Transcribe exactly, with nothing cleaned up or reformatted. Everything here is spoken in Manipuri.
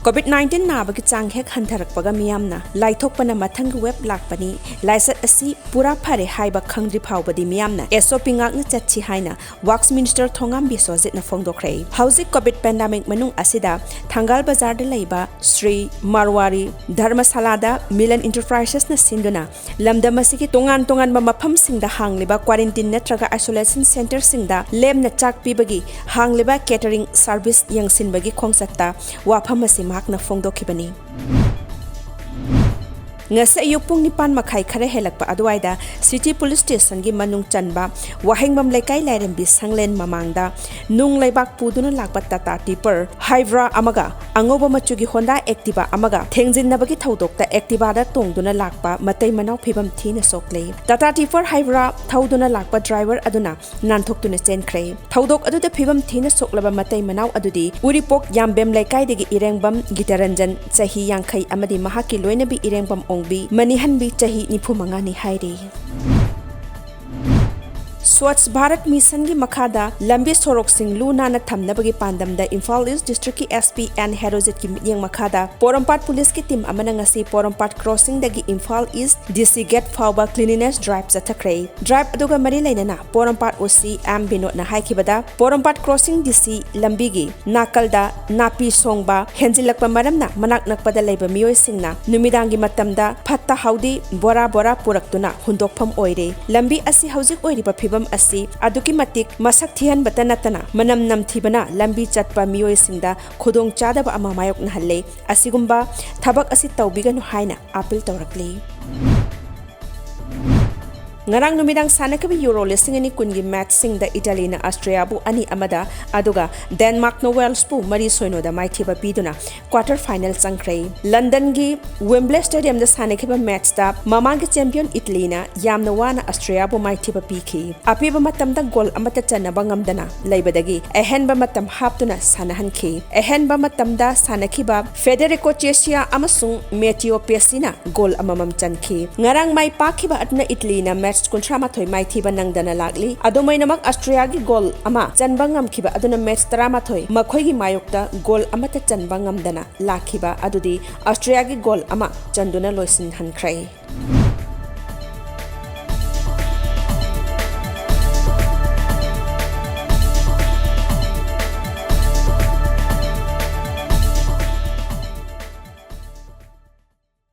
COVID nineteen ꯅꯥꯕꯒꯤ ꯆꯥꯡ ꯍꯦꯛ ꯍꯟꯊꯔꯛꯄꯒ ꯃꯤꯌꯥꯝꯅ ꯂꯥꯏꯊꯣꯛꯄꯅ ꯃꯊꯪꯒꯤ wave ꯂꯥꯛꯄꯅꯤ, ꯂꯥꯏꯆꯠ ꯑꯁꯤ ꯄꯨꯔꯥ ꯐꯔꯦ ꯍꯥꯏꯕ ꯈꯪꯗ꯭ꯔꯤ ꯐꯥꯎꯕꯗꯤ ꯃꯤꯌꯥꯝꯅ S O P ꯉꯥꯛꯅ ꯆꯠꯁꯤ ꯍꯥꯏꯅ Works Minister ꯊꯣꯉꯥꯝ ꯕꯤꯁ꯭ꯋꯖꯤꯠꯅ ꯐꯣꯡꯗꯣꯛꯈ꯭ꯔꯦ꯫ ꯍꯧꯖꯤꯛ COVID pandemic ꯃꯅꯨꯡ ꯑꯁꯤꯗ ꯊꯪꯒꯥꯜ ꯕꯖꯥꯔꯗ ꯂꯩꯕ ꯁ꯭ꯔꯤ ꯃꯥꯔꯋꯥꯔꯤ ꯙꯔꯃꯁꯥꯂꯥꯗ Milan Enterprisesꯅ ꯁꯤꯟꯗꯨꯅ ꯂꯝꯗꯝ ꯑꯁꯤꯒꯤ ꯇꯣꯉꯥꯟ ꯇꯣꯉꯥꯟꯕ ꯃꯐꯝꯁꯤꯡꯗ ꯍꯥꯡꯂꯤꯕ quarantine ꯅꯠꯇ꯭ꯔꯒ isolation centreꯁꯤꯡꯗ ꯂꯦꯝꯅ ꯆꯥꯛ ꯄꯤꯕꯒꯤ ꯍꯥꯡꯂꯤꯕ catering service ꯌꯦꯡꯁꯤꯟꯕꯒꯤ ꯈꯣꯡꯆꯠꯇ ꯋꯥꯐꯝ ꯑꯁꯤ ꯃꯍꯥꯛꯅ ꯐꯣꯡꯗꯣꯛꯈꯤꯕꯅꯤ꯫ ꯉꯁꯤ ꯑꯌꯨꯛ ꯄꯨꯡ ꯅꯤꯄꯥꯟ ꯃꯈꯥꯏ ꯈꯔ ꯍꯦꯜꯂꯛꯄ ꯑꯗꯨꯋꯥꯏꯗ City Police Stationꯒꯤ ꯃꯅꯨꯡ ꯆꯟꯕ ꯋꯥꯍꯦꯡꯕꯝ ꯂꯩꯀꯥꯏ ꯂꯥꯏꯔꯦꯝꯕꯤ ꯁꯪꯂꯦꯟ ꯃꯃꯥꯡꯗ ꯅꯨꯡ ꯂꯩꯕꯥꯛ ꯄꯨꯗꯨꯅ ꯂꯥꯛꯄ Tata Tipper Hyva ꯑꯃꯒ ꯑꯉꯧꯕ ꯃꯆꯨꯒꯤ Honda Activa ꯑꯃꯒ ꯊꯦꯡꯖꯤꯟꯅꯕꯒꯤ ꯊꯧꯗꯣꯛꯇ Activaꯗ ꯇꯣꯡꯗꯨꯅ ꯂꯥꯛꯄ ꯃꯇꯩ ꯃꯅꯥꯎ ꯐꯤꯕꯝ ꯊꯤꯅ ꯁꯣꯛꯂꯦ꯫ Tata Tipper Hyva ꯊꯧꯗꯨꯅ ꯂꯥꯛꯄ driver ꯑꯗꯨꯅ ꯅꯥꯟꯊꯣꯛꯇꯨꯅ ꯆꯦꯟꯈ꯭ꯔꯦ꯫ ꯊꯧꯗꯣꯛ ꯑꯗꯨꯗ ꯐꯤꯕꯝ ꯊꯤꯅ ꯁꯣꯛꯂꯕ ꯃꯇꯩ ꯃꯅꯥꯎ ꯑꯗꯨꯗꯤ ꯎꯔꯤꯄꯣꯛ ꯌꯥꯝꯕꯦꯝ ꯂꯩꯀꯥꯏꯗꯒꯤ ꯏꯔꯦꯡꯕꯝ ꯒꯤꯇꯔꯟꯖꯟ, ꯆꯍꯤ ꯌꯥꯡꯈꯩ, ꯑꯃꯗꯤ ꯃꯍꯥꯛꯀꯤ ꯂꯣꯏꯅꯕꯤ ꯏꯔꯦꯡꯕꯝ ꯑꯣꯡꯕꯤ ꯃꯅꯤꯍꯟꯕꯤ, ꯆꯍꯤ ꯅꯤꯐꯨ ꯃꯉꯥꯅꯤ ꯍꯥꯏꯔꯤ꯫ Swachh Bharat Missionꯒꯤ ꯃꯈꯥꯗ ꯂꯝꯕꯤ ꯁꯣꯔꯣꯛꯁꯤꯡ ꯂꯨ ꯅꯥꯟꯅ ꯊꯝꯅꯕꯒꯤ ꯄꯥꯟꯗꯝꯗ Imphal East Districtꯀꯤ S P N Herojitꯀꯤ ꯃꯤꯠꯌꯦꯡ ꯃꯈꯥꯗ ꯄꯣꯔꯣꯝꯄꯥꯠ Policeꯀꯤ team ꯑꯃꯅ ꯉꯁꯤ ꯄꯣꯔꯣꯝꯄꯥꯠ Crossingꯗꯒꯤ Imphal East D C Gate ꯐꯥꯎꯕ cleanliness drive ꯆꯠꯊꯈ꯭ꯔꯦ꯫ Drive ꯑꯗꯨꯒ ꯃꯔꯤ ꯂꯩꯅꯅ ꯄꯣꯔꯣꯝꯄꯥꯠ O C M ꯕꯤꯅꯣꯗꯅ ꯍꯥꯏꯈꯤꯕꯗ, ꯄꯣꯔꯣꯝꯄꯥꯠ Crossing D C ꯂꯝꯕꯤꯒꯤ ꯅꯥꯀꯜꯗ ꯅꯥꯄꯤ ꯁꯣꯡꯕ ꯍꯦꯟꯖꯤꯜꯂꯛꯄ ꯃꯔꯝꯅ ꯃꯅꯥꯛ ꯅꯛꯄꯗ ꯂꯩꯕ ꯃꯤꯑꯣꯏꯁꯤꯡꯅ ꯅꯨꯃꯤꯗꯥꯡꯒꯤ ꯃꯇꯝꯗ ꯐꯠꯇ ꯍꯥꯎꯗꯤ ꯕꯣꯔꯥ ꯕꯣꯔꯥ ꯄꯨꯔꯛꯇꯨꯅ ꯍꯨꯟꯗꯣꯛꯐꯝ ꯑꯣꯏꯔꯦ꯫ ꯂꯝꯕꯤ ꯑꯁꯤ ꯍꯧꯖꯤꯛ ꯑꯣꯏꯔꯤꯕ ꯐꯤꯕꯝ ꯑꯁꯤ ꯑꯗꯨꯛꯀꯤ ꯃꯇꯤꯛ ꯃꯁꯛ ꯊꯤꯍꯟꯕꯇ ꯅꯠꯇꯅ ꯃꯅꯝ ꯅꯝꯊꯤꯕꯅ ꯂꯝꯕꯤ ꯆꯠꯄ ꯃꯤꯑꯣꯏꯁꯤꯡꯗ ꯈꯨꯗꯣꯡꯆꯥꯗꯕ ꯑꯃ ꯃꯥꯌꯣꯛꯅꯍꯜꯂꯦ꯫ ꯑꯁꯤꯒꯨꯝꯕ ꯊꯕꯛ ꯑꯁꯤ ꯇꯧꯕꯤꯒꯅꯨ ꯍꯥꯏꯅ appeal ꯇꯧꯔꯛꯂꯤ꯫ ꯉꯔꯥꯡ ꯅꯨꯃꯤꯗꯥꯡ ꯁꯥꯟꯅꯈꯤꯕ Euro ꯂꯤꯁꯤꯡ ꯑꯅꯤ ꯀꯨꯟꯒꯤ matchꯁꯤꯡꯗ Italyꯅ Austriaꯕꯨ ꯑꯅꯤ ꯑꯃꯗ, ꯑꯗꯨꯒ Denmarkꯅ Walesꯄꯨ ꯃꯔꯤ ꯁꯣꯏꯅꯣꯗ ꯃꯥꯏꯊꯤꯕ ꯄꯤꯗꯨꯅ quarter final ꯆꯪꯈ꯭ꯔꯦ꯫ Londonꯒꯤ Wembley Stadiumꯗ ꯁꯥꯟꯅꯈꯤꯕ matchꯇ ꯃꯃꯥꯡꯒꯤ champion Italyꯅ ꯌꯥꯝꯅ ꯋꯥꯅ Austriaꯕꯨ ꯃꯥꯏꯊꯤꯕ ꯄꯤꯈꯤ꯫ ꯑꯄꯤꯕ ꯃꯇꯝꯗ goal ꯑꯃꯠꯇ ꯆꯟꯅꯕ ꯉꯝꯗꯅ ꯂꯩꯕꯗꯒꯤ ꯑꯍꯦꯟꯕ ꯃꯇꯝ ꯍꯥꯞꯇꯨꯅ ꯁꯥꯟꯅꯍꯟꯈꯤ꯫ ꯑꯍꯦꯟꯕ ꯃꯇꯝꯗ ꯁꯥꯟꯅꯈꯤꯕ Federico Chiesa ꯑꯃꯁꯨꯡ Matteo Pessina goal ꯑꯃꯃꯝ ꯆꯟꯈꯤ꯫ ꯉꯔꯥꯡ ꯃꯥꯏ ꯄꯥꯛꯈꯤꯕ ꯑꯗꯨꯅ Italyꯅ match ꯀꯨꯟꯊ꯭ꯔꯥ ꯃꯥꯊꯣꯏ ꯃꯥꯏꯊꯤꯕ ꯅꯪꯗꯅ ꯂꯥꯛꯂꯤ꯫ ꯑꯗꯨꯝ ꯑꯣꯏꯅꯃꯛ, ꯑꯁꯇ꯭ꯔꯤꯌꯥꯒꯤ ꯒꯣꯜ ꯑꯃ ꯆꯟꯕ ꯉꯝꯈꯤꯕ ꯑꯗꯨꯅ ꯃꯦꯠꯆ ꯇꯔꯥꯃꯥꯊꯣꯏ ꯃꯈꯣꯏꯒꯤ ꯃꯥꯌꯣꯛꯇ ꯒꯣꯜ ꯑꯃꯠꯇ ꯆꯟꯕ ꯉꯝꯗꯅ ꯂꯥꯛꯈꯤꯕ ꯑꯗꯨꯗꯤ ꯑꯁꯇ꯭ꯔꯤꯌꯥꯒꯤ ꯒꯣꯜ ꯑꯃ ꯆꯟꯗꯨꯅ ꯂꯣꯏꯁꯤꯟꯍꯟꯈ꯭ꯔꯦ꯫